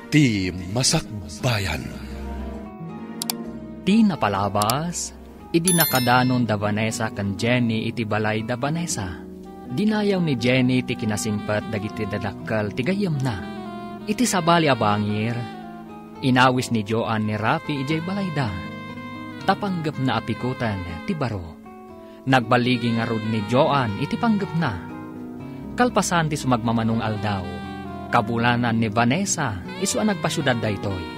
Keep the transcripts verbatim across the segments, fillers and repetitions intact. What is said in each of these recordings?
Ti Masakbayan. Ti napalabas, idi nakadanon da Vanessa ken Jenny iti balay da Vanessa, dinayaw ni Jenny ti kinasingpet dagiti dadakkel ti gayyemna. Iti sabali a bangir, inawis ni Joan ni Rafi idiay balayda, ta panggepna a pikoten ti baro. Nagballigi ngarud ni Joan iti panggepna. Kalpasan ti sumagmamano nga aldaw, kabulanan ni Vanessa isu a nagpasiudad daytoy.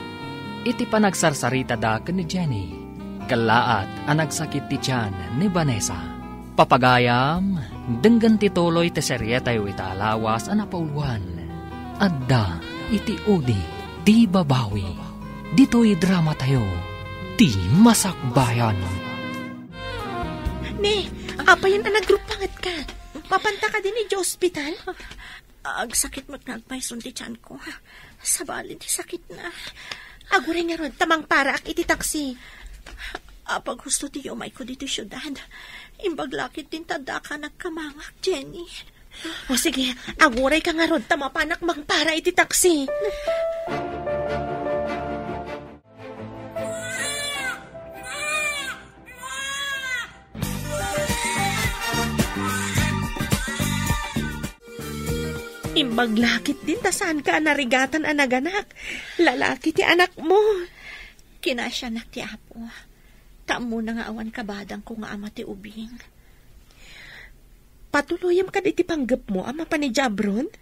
Iti panagsarsaritada ken ni Jenny, kellaat a nagsakit ti tian ni Vanessa. Papagayam, denggen ti tuloy ti serietayo ita a lawas a napauluan. Adda iti udi ti babawi. Ditoy dramatayo, Ti Masakbayan. Ne, apay a nagruppangetka? Mapanta kadi idiay ospital? Agsakit met nga agpayson ti tianko. Sabali ti sakitna. Aguray ngarud ta mangparaak iti taksi. Apay, husto ti umayko ditoy siudad. Imbag la ketdin ta adda a nagkamangak, Jenny. O sige, agurayka ngarud ta mapanak mangpara iti taksi. Imbag la ketdin ta saanka a narigatan a naganak. Lalaki ti anakmo. Kinasianak ti Apo. Ta ammona nga awan kabadangko nga ama ti ubing. Patuloyem kadi ti panggepmo a mapan idiay abroad?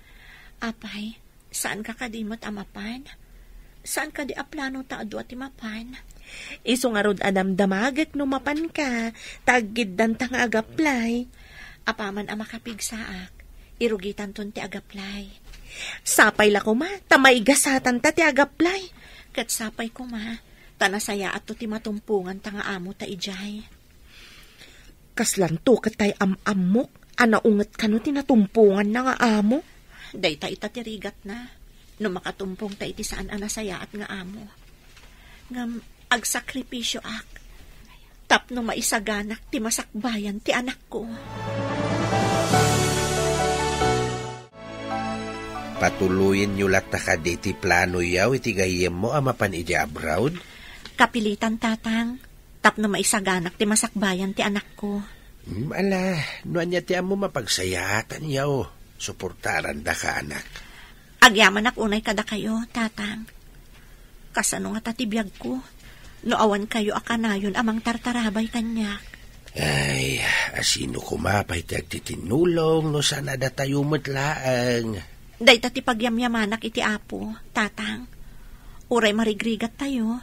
Apay, saanka kadi met a mapan? Saan kadi a plano ta adu a ti mapan? Isu ngarud a damdamagek no mapanka, ta aggiddanta nga agaplay. Apaman a makapigsaak, irugitanton ti agaplay. Sapay la koma, ta maigasatanta ti agaplay. Ket sapay koma, ta nasayaatto ti matumponganta nga amota idiay. Kaslanto ket tay am-ammok a naunget kano ti natumponganna nga amo? Dayta ita ti rigatna, no makatumpongta iti saan a nasayaat nga amo. Ngem agsakripisioak tapno maisaganak ti masakbayan ti anakko. Patuloyenyo latta kadi ti planoyo iti gayyemmo a mapan idiay abroad? Kapilitan, Tatang, tapno maisaganak ti masakbayan ti anakko. Hmm, ala, no ania ti ammo, mapagsayaatanyo. Suportarandaka, anak. Agyamanak unay kadakayo, Tatang. Kasano ngata ti biagko no awan kayo a kanayon a mangtartarabay kaniak? Ay, asino koma pay ti agtitinnulong no saan a datayo met laeng? Dayta ti pagyamyamanak iti Apo, Tatang. Uray marigrigattayo,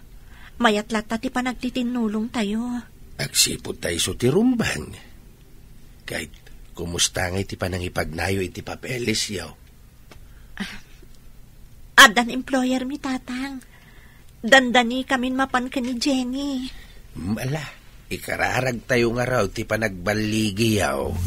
mayat latta ti panagtitinnulongtayo. Agsipud ta isu ti rumbeng. Ket, kumusta ngay ti panangipagnayo iti papelesyo? Ah, addan employer mi, Tatang. Dandanikamin mapan ken ni Jenny. Hmm, ala, ikararagtayo ngarud ti panagballigiyo.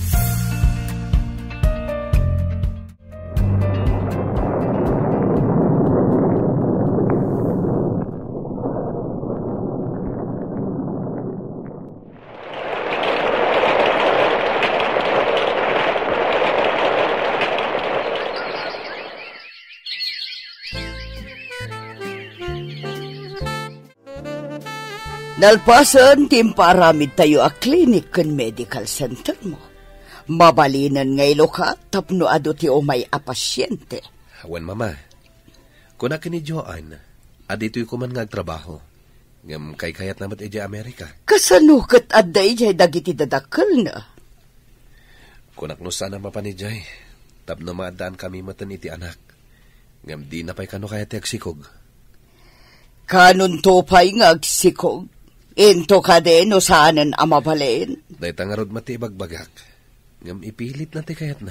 Nalpasen ti impaaramidtayo a clinic ken medical center mo, mabalinen nga ilukat tapno adu ti umay a pasiente. Wen, Mama, kuna ken ni Joan a ditoy koman nga agtrabaho, ngem kaykayatna met idiay Amerika. Kasano ket adda idiay dagiti dadakkelna? Kunak no saan a mapan idiay, tapno maaddaan kami meten iti anak. Ngem dina pay kano kayat ti agsikog. Kanonto pay nga agsikog? Into kadi no saanen a mabalin? Dayta ngarud met ti ibagbagak. Ngem ipilitna ti kayatna.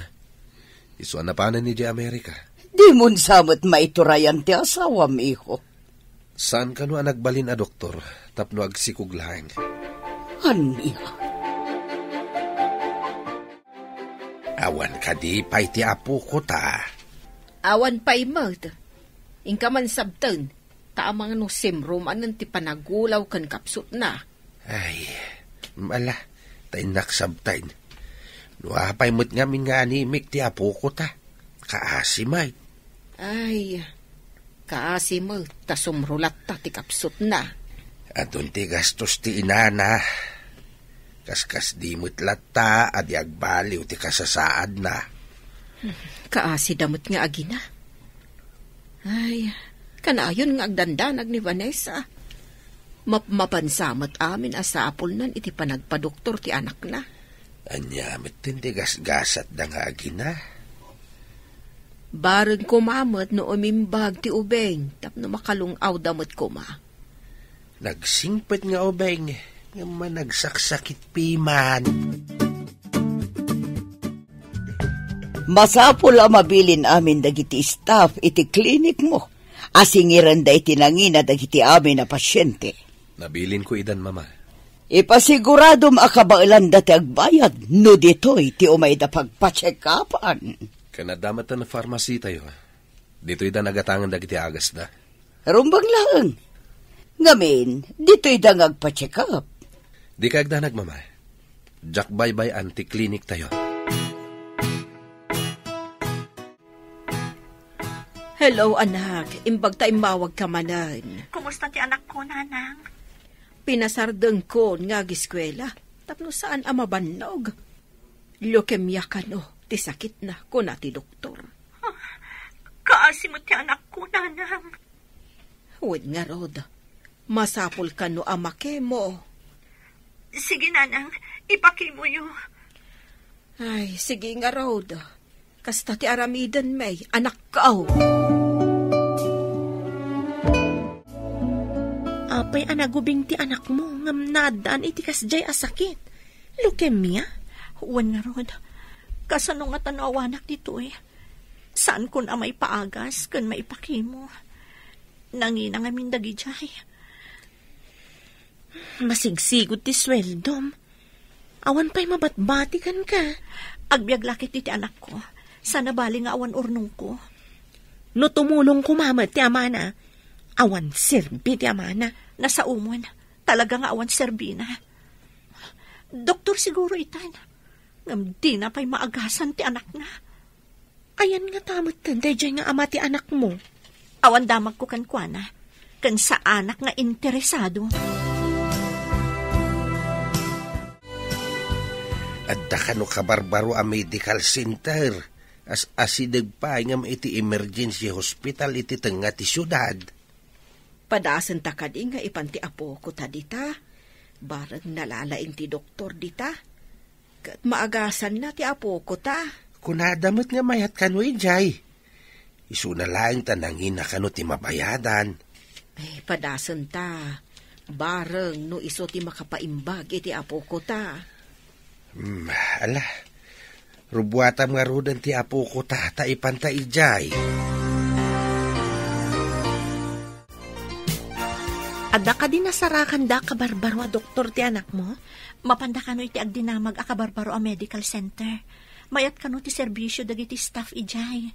Isu a napanen idiay Amerika. Dimon sa met maiturayan ti asawam, iho. Saan kano a nagbalin a doktor tapno agsikog laeng? Ania? Awan kadi pay ti apoko ta? Awan pay met. Inka man sabten, ta amangan no simro manen ti panagulaw ken kapsutna. Ay, ala, ta innak sabten. No apay met ngamin nga animik ti apoko ta, kaasi met. Ay, Kaasi met ta sumro latta ti kapsutna. Adun ti gastos ti inana. Kaskasdi met latta a di agbaliw ti kasasaadna. Kaasida met nga agina. Ay, kanayon nga agdandanag ni Vanessa. Mapmapansa met amin a sapulnan iti panagpadoktor ti anakna. Ania met ti gasgasatda nga agina? Bareng koma met no umimbag ti ubing tapno makalung-awda met koma. Nagsingpet nga ubing, ngem managsaksakit piman. Masapul a mabilin amin dagiti staff iti klinikmo a singirenda iti nangina dagiti amin a pasiente. Nabilinko idan, Mama. Ipasiguradom a kabaelanda ti agbayad no ditoy ti umayda pagpacheck-upan. Ken adda met a pharmacy tayo. Ditoy da nagatangan dagiti agasda. Rumbeng laeng. Ngamin, ditoy da nga agpa-check up. Di ka agdanag, Mama. Diak baybay-an ti klinik tayo. Hello, anak. Imbag ta immawag ka manen. Kumusta ti anakko, Nanang? Pinasardengkon nga agiskuela tapno saan a mabannog. Leukemia kano ti sakitna, kuna ti doktor. Ah, kaasi met ti anakko, Nanang. Wen ngarud, masapul kano a makemo. Sige, Nanang, ipakimoyo. Ay, sige ngarud. Kasta ti aramiden, may anakko. Apay a nagubing ti anakmo ngem naaddaan iti kasdiay a sakit? Leukemia? Wen ngarud, kasano ngata no awanak ditoy? Saankon a maipaagas ken maipakemo. Nangina ngamin dagidiay. Masigsigud ti sueldom. Awan pay mabatbati kenka. Agbiag la ket iti anakko. Sana bali nga awan urnongko. No tumulong koma met ti amana, awan serbi ti amana. Nasaomon. Talaga nga awan serbina. Doktor siguro itan. Ngem dina pay maagasan ti anakna. Ayan ngata metten daydiay nga ama ti anakmo? Awan damagko kenkuana, ken saanak nga interesado. Adda kano kabarbaro a medical center, as asideg pay ngem iti emergency hospital iti tengnga ti siudad. Padasenta kadi nga ipan ti apoko ta dita. Bareng nalalaing ti doktor dita. Ket maagasanna ti apoko ta. Kunada met nga mayat kano idiay. Isuna laeng ta nangina kano ti mabayadan. Ay, padasenta. Bareng no isu ti makapaimbag iti apoko ta. Hmm, ala. Rubuatam ngaruden ti apoko ta, ta ipanta idiay. Adda kadi nasarakanda a kabarbaro a doktor ti anakmo? Mapanda kano iti agdinamag a kabarbaro a medical center. Mayat kano ti serbisio dagiti staff idiay.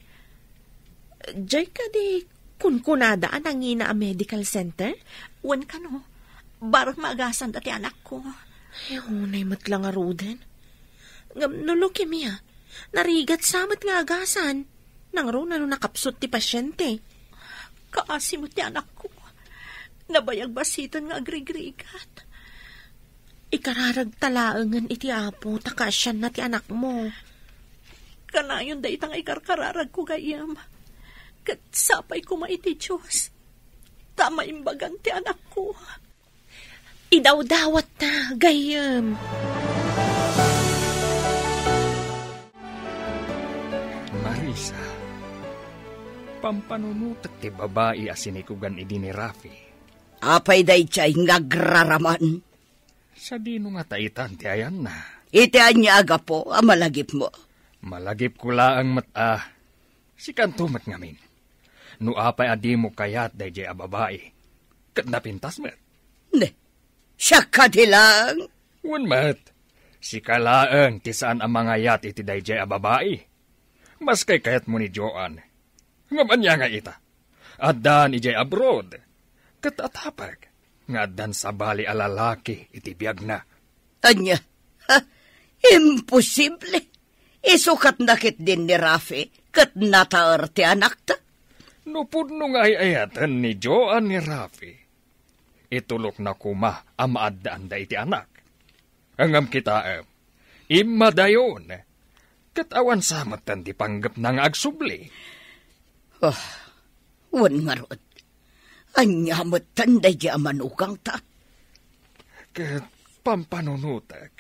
Diay kadi kunkunada a nangina a medical center? Wen kano, bareng maagasanda ti anakko. Ay, unay met la ngaruden. Ngem no leukemia, narigat sa met nga agasan. Nangruna no nakapsut ti pasiente. Kaasi met ti anakko. Nabayag basiten nga agrigrigat. Ikararagta laengen iti Apo ta kaasianna ti anakmo. Kanayon dayta nga ikarkararagko, gayyem. Ket sapay koma iti Dios ta maimbagan ti anakko. Idawdawatta, gayyem. Marisa, pampanunotek ti babai a sinikugan idi ni Rafi. Apay daydiay nga agraraman? Sadino ngata itan ti ayanna? Iti ania a gapu a malagipmo? Malagipko laeng met a sikanto met ngamin. No apay a dimo kayat daydiay a babai, ket napintas met. Ne, siak kadi laeng? Wen met, sika laeng ti saan a mangayat iti daydiay a babai. Maski kayatmo ni Joan. Ngem ania nga ita? Addan idiay abroad. Ket atapek nga addan sabali a lalaki iti biagna. Ania? Ha? Imposible! Isu ket nakitdin ni Rafi ket nataer ti anakta. No pudno nga ay-ayaten ni Joan ni Rafi, itulokna koma a maaddaanda iti anak. Ngem kitaem, immadayon, ket awan sa metten ti panggepna nga agsubli. Ah, wen ngarud, ania metten daydi a manugangta? Ket pampanunotek,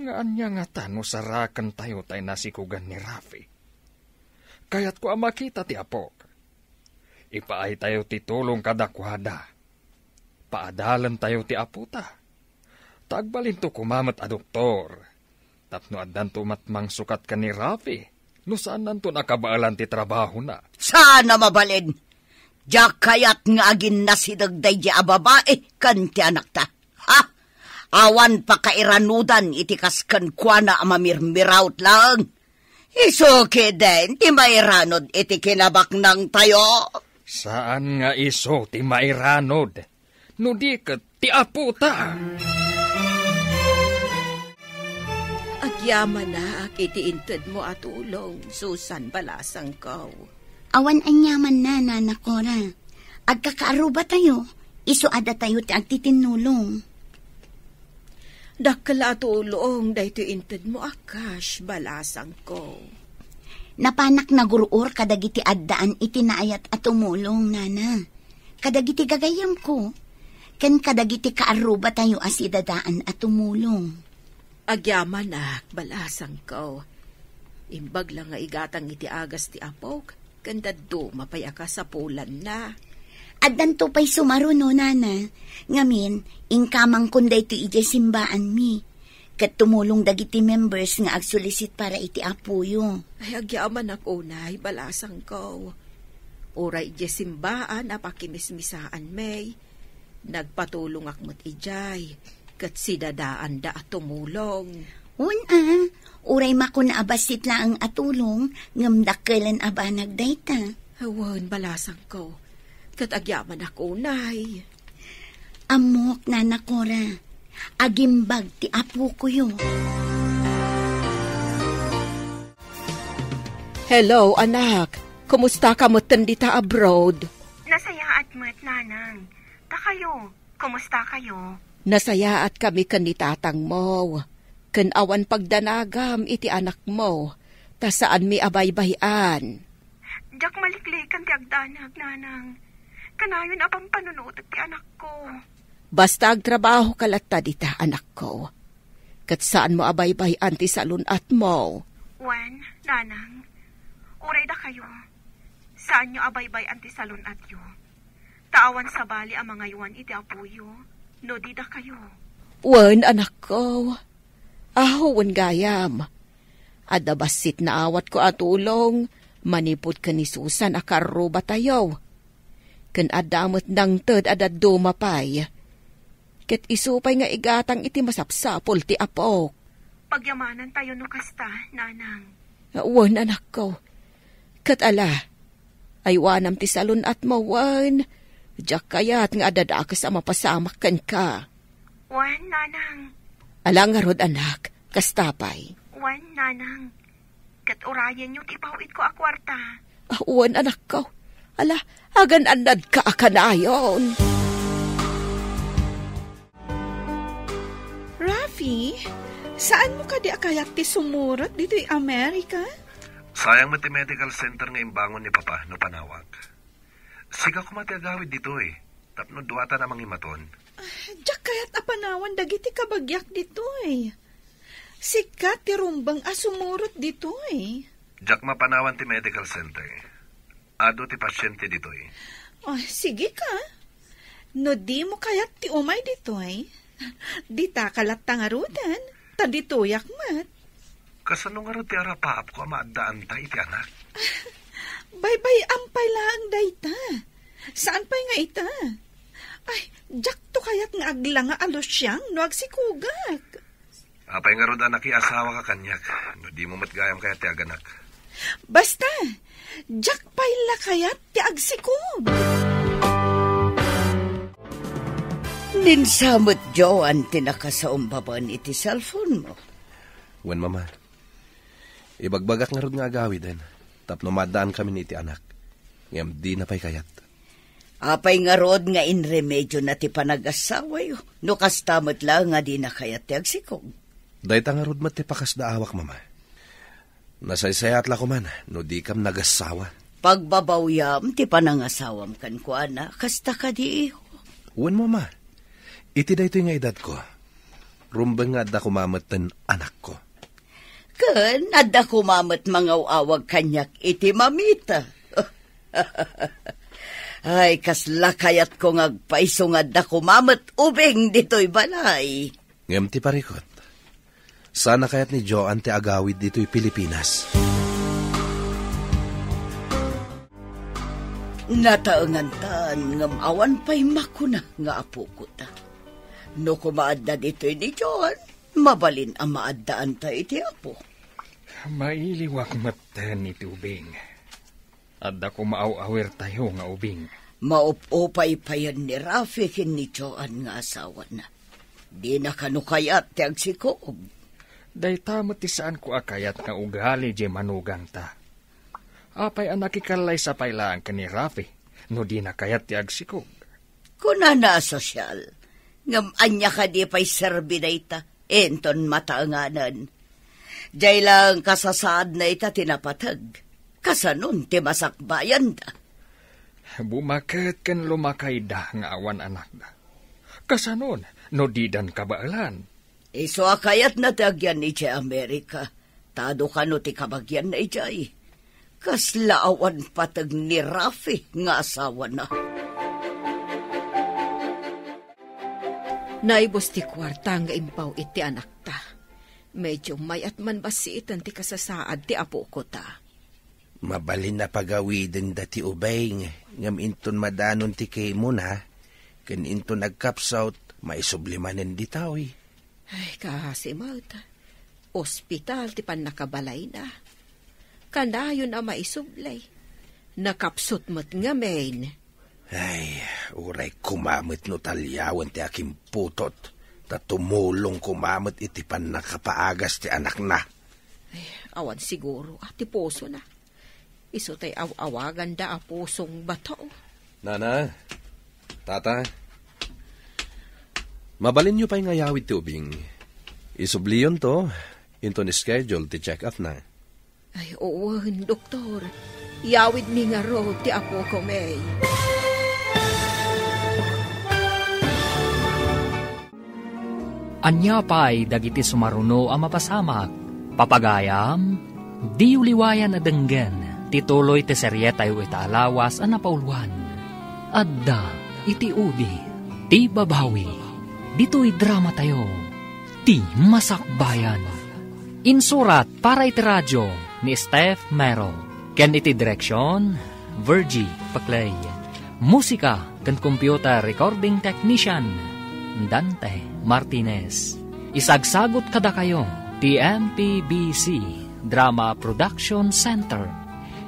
nga ania ngata no sarakentayo tay nasikugan ni Rafi? Kayatko a makita ti apok. Ipaaytayo ti tulong kadakuada. Paadalentayo ti apota. Ta agbalinto koma met a doktor. Tapno addanto met mangsukat ken ni Rafi no saannanto a kabaelan ti trabahona. Saan a mabalin! Diak kayat nga aginnasideg daydi a babai ken ti anakta. Ha? Awan pakairanudan iti kas kenkuana a mamirmiraut laeng. Isu ketdin ti mairanod iti kinabaknangtayo. Saan nga isu ti mairanod, no di ket ti apota. Agyamanak iti intedmo a tulong, Susan, balasangko. Awan aniamanna, Nana Cora. Agkakaarrubatayo, isu a datayo ti agtitinnulong. Dakkel a tulong daytoy intedmo a cash, balasangko. Napanak nagur-or kadagiti addaan iti naayat a tumulong, Nana. Kadagiti gagayyemko, ken kadagiti kaarrubatayo a sidadaan a tumulong. Agyamanak, balasangko. Imbag la nga igatang iti agas ti apok, ken dadduma pay a kasapulanna. Addanto pay sumaruno, Nana. Ngamin, inkamangkon daytoy idiay simbaanmi. Ket tumulong dagiti members nga agsulisit para iti apoyo. Ay, agyamanak unay, balasangko. Uray idiay simbaan a pakimismisaanmi, nagpatulongak met idiay, ket sidadaanda a tumulong. Wen a, uray makuna a bassit laeng a tulong, ngem dakkelen a banag dayta. Wen, balasangko, ket agyamanak unay. Ammok, Nana Cora, agimbag ti apokoyo. Hello, anak. Kumusta ka metten dita abroad? Nasayaat met, Nanang. Dakayo, kumusta kayo? Nasayaat kami ken ni tatangmo. Ken awan pagdanagam iti anakmo, ta saanmi a baybay-an. Diak maliklikan ti agdanag, Nanang. Kanayon a pampanunotek ti anakko. Basta agtrabahoka latta dita, anakko. Ket saanmo a baybay-an ti salun-atmo. Wen, Nanang, uray dakayo, saanyo a baybay-an ti salun-atyo. Ta awan sabali a mangaywan iti apoyo, no di dakayo. Wen, anakko. Aho, wen gayam. Adda bassit naawatko a tulong manipud ken ni Susan a karrubatayo. Ken adda met nangted a dadduma pay. Ket isu pay nga igatang iti masapsapul ti apok. Pagyamanantayo no kasta, Nanang. Wen, anakko. Ket ala, aywanam ti salun-atmo, wen. Diak kayat nga adda dakes a mapasamak kenka. Wen, Nanang. Ala ngarud, anak, kasta pay. Wen, Nanang. Ket urayenyo ti ipaw-itko a kuarta. Ah, wen, anakko. Ala, agan-annadka a kanayon. Rafi, saanmo kadi a kayat ti sumurot ditoy Amerika? Sayang met ti medical center nga imbangon ni Papa no panawak. Sika koma ti agawid ditoy, tapno duatan a mangimaton. Ah, diak kayat a panawan dagiti kabagiak ditoy. Sika ti rumbeng a sumurot ditoy. Diak mapanawan ti medical center. Adu ti pasiente ditoy. Ah, sige ka. No dimo kayat ti umay ditoy, ditaka latta ngaruden, ta ditoyak met. Kasano ngarud ti arapaapko a maaddaanta iti anak? Baybay-am pay laeng dayta. Saan pay nga ita? Ay, diakto kayat nga aglanga a lusiang no agsikogak. Apay ngarud a nakiasawaka kaniak, no dimo met gayam kayat ti aganak? Basta, diak pay la kayat ti agsikog. Ninsa met, Joan, ti nakasaumbabaen iti cellphone mo? Wen, Mama. Ibagbagak ngarud nga agawiden. Tapno maaddaankamin iti anak, ngem dina pay kayat. Apay ngarud nga inremediona ti panagasawayo, no kasta met la nga dina kayat ti agsikog? Dayta ngarud met ti pakasdaawak, Mama. Nasaysayaat la koman no dikam nagasawa. Pagbabawyam ti panangasawam kenkuana, kasta kadi, iho? Wen, Mama. Iti daytoy nga edadko, rumbeng nga adda koma metten anakko. Ken adda koma met mangaw-awag kaniak iti mamita. Ay, kasla kayatko nga agpayso nga adda koma met ubing ditoy balay. Ngem ti parikut, sana kayat ni Joan ti agawid ditoy Pilipinas. Nataengantan, ngem awan pay makuna nga apokota. No koma adda ditoy ni Joan, mabalin a maaddaanta iti Apo. Mailiwak metten iti ubing. Adda koma aw-awirtayo nga ubing. Maup-upay payen ni Rafi ken ni Joan nga asawana. Dina kano kayat ti agsikog. Dayta met ti saanko a kayat nga ugali diay manugangta. Apay a nakikallaysa pay laeng ken ni Rafi no dina kayat ti agsikog? Kunana a sosyal, ngem ania kadi pay serbi dayta? Inton mataenganen, diay laeng kasasaadna ita ti napateg. Kasanon ti masakbayanda? Bumaket ken lumakayda nga awan anakda. Kasanon no didan kabaelan? Isu a kayatna ti agyan idiay Amerika, ta adu kano ti kabagianna idiay. Kasla awan pateg ni Rafi nga asawana. Naibus ti kuarta nga imbaw iti anakta. Medio mayat man bassiten ti kasasaad ti apokota. Mabalin a pagawidenda ti ubing, ngem inton madanon ti kimona, ken inton agkapsut, maisubli manen ditoy. Ay, kaasi met. Ospital ti pannakabalayna. Kanayon a maisubli. Nakapsut met ngamin. Ay, uray koma met no taliawen ti akimputot, ta tumulong koma met iti pannakapaagas ti anakna. Ay, awan siguro a ti pusona. Isu tay aw-awaganda a pusong bato. Nana, Tata, mabalinyo pay nga ayawid ti ubing. Isubliyonto, inton schedule ti check-up na. Ay, wen, doktor. Iyawidmi ngarud ti apokon. Ania pay dagiti sumaruno a mapasamak? Papagayam, diyo liwayan a denggen ti tuloy ti serietayo ita a lawas a napauluan. Adda iti udi ti babawi. Ditoy dramatayo, ti masakbayan. Insurat para iti radio ni Steph Mero, ken iti direksion, Virgie Paclay. Musika ken computer recording technician, Dante Martinez. Isagsagut kadakayo ti M P B C Drama Production Center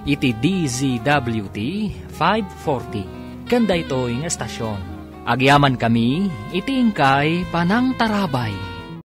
iti D Z W T five forty ken daytoy nga estasion. Agyamankami iti inkay panangtarabay.